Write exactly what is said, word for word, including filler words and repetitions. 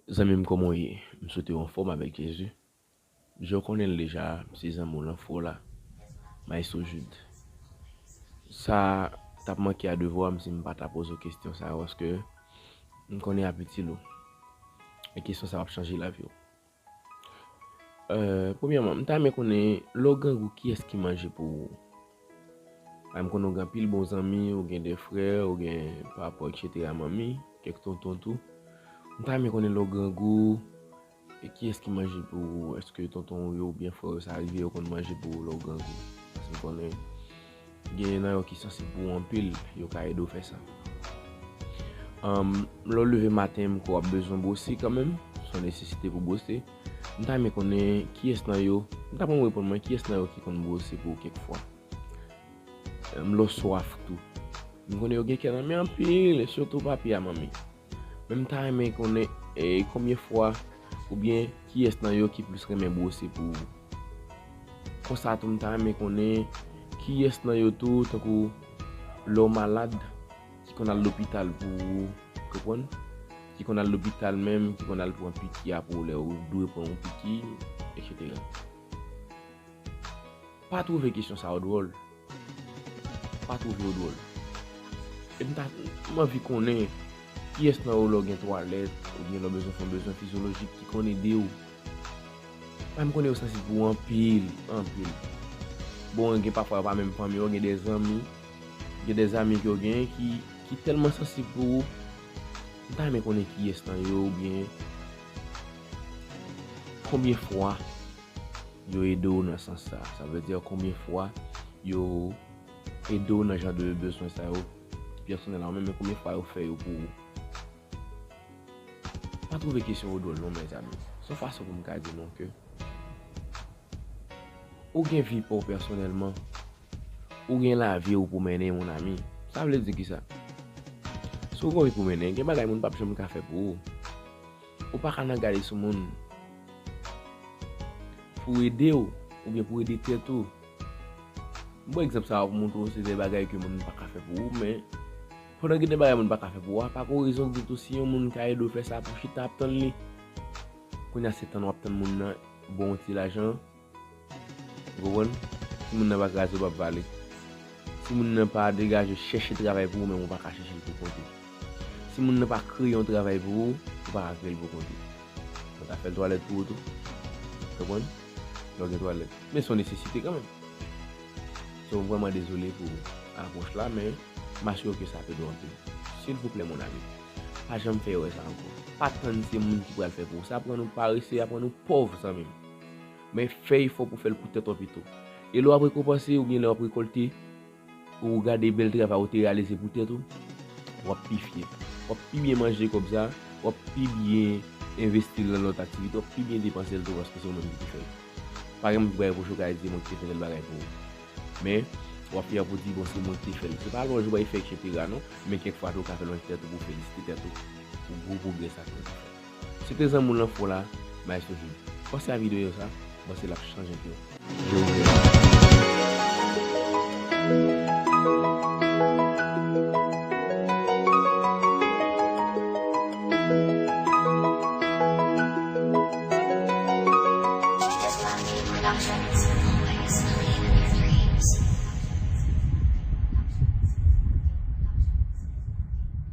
Zanmi m, kòman w ye? M swete w anfòm avèk Jezi. Jan w konnen l deja, se zanmi w Lanfò la, Maestro Jude. Sa t ap manke a devwa m si m pa ta poze w kesyon sa a, paske m konnen apeti l ou. E kesyon sa a ap chanje lavi w. Euh, premyèman, m ta renmen konnen, lè w grangou, kiyès ki manje pou ou? Paske m konnen w gen anpil bon zanmi, ou gen de frè, ou gen papa, etsetera, manmi, kèk tonton tou. M ta renmen konnen, lè w grangou, e kiyès ki manje pou ou? Èske tonton w yo oubyen frè w yo, sa rive yo konn manje pou ou lè w grangou? Paske m konnen gen nan yo ki sansib pou ou anpil, yo ka ede w fè sa. Anm, lè w leve maten, m kwè w ap bezwen bwose kanmenm, se yon nesesite pou bwose. M ta renmen konnen kiyès nan yo, m ta renmen w reponn mwen, kiyès nan yo ki konn bwose pou ou kèk fwa? Anm, lè w swaf tou. M konnen yo gen kè nan men anpil, sitou papi a manmi. Men m ta renmen konnen, e, konbyen fwa oubyen kiyès nan yo ki plis renmen bwose pou ou. Konsa tou, m ta renmen konnen kiyès nan yo tou, tankou lè w malad, ki konn al lopital pou ou, konprann? Ki konn al lopital menm, ki konn al pran piki a pou ou lè ou dwe pran yon piki, etsetera. Pa twouve kesyon sa yo dwòl. Pa twouve yo dwòl. E m ta, m anvi konnen kiyès nan yo lè w gen twalèt, oubyen lè w bezwen fè yon bezwen fizyolojik ki konn ede w. Paske m konnen yo sansib pou ou anpil, anpil. Bon, gen pafwa yo pa menm fanmi w, gen de zanmi, gen de zanmi ke w gen ki, ki tèlman sansib pou ou. M ta renmen konnen kiyès nan yo, oubyen konbyen fwa yo ede w nan sans sa. Sa vle di konbyen fwa yo ede w nan jan de bezwen sa yo. Pèsonèl la, ou menm, men konbyen fwa yo fè yo pou ou? Pa twouve kesyon yo dwòl non, mezanmi. Se yon fason pou m ka di nou ke ou gen vi pa w pèsonèlman, ou gen lavi w pou mennen, mon ami. Sa vle di kisa? Si w gen vi pou mennen, gen bagay moun p ap janm ka fè pou ou. Ou pa ka nan gade sou moun pou ede w oubyen pou ede tèt ou. M pran egzanp sa a pou montre w se de bagay ke moun pa ka fè pou ou, men pandan gen de bagay moun pa ka fè pou ou a, pa gen rezon ki di tou si yon moun ka ede w fè sa pou chita ap tann li. Kounye a se tann w ap tann moun nan ba w yon ti lajan. Ou konprann? Si moun nan pa kraze w, p ap vale. Si moun nan pa degaje chèche travay pou ou, menm ou pa ka chèche l pou kont ou. Si moun nan pa kreye yon travay pou ou, ou pa ka kreye l pou kont ou. Mwen ka fè l twalèt pou ou tou. Konprann? Lè w gen twalèt. Men se yon nesesite kanmenm. So, m vrèman dezole pou apwòch la, men m asire w ke sa ap ede w anpil. Silvouplè, mon ami, pa janm fè erè sa ankò. Pa tann se moun ki pral fè pou ou. Sa ap rann ou parese, ap rann ou pòv, zanmi m. Men fè efò pou fè l pou tèt ou pito. E lè w ap rekonpanse oubyen lè w ap rekòlte, ou gade bèl travay ou te reyalize pou tèt ou, w ap pi fyè. W ap pi byen manje kòb sa, w ap pi byen envesti l nan lòt aktivite, w ap pi byen depanse l tou paske se ou menm ki te fè l. Pa gen moun ki pral repwoche w, ka di se mwen ki te fè tèl bagay pou ou. Men, w ap fyè pou di, bon, se mwen ki te fè l. Se pa lè w jwe w fè, etsetera non, men kèk fwa tou, ou ka fè l nan tèt ou pou felisite tèt ou pou gwo pwogrè sa ke w te fè. Se te zanmi w Lanfò la, Maestro Jude. Panse a videyo sa, m panse l ap chanje vi w. Je vous aime. Productions.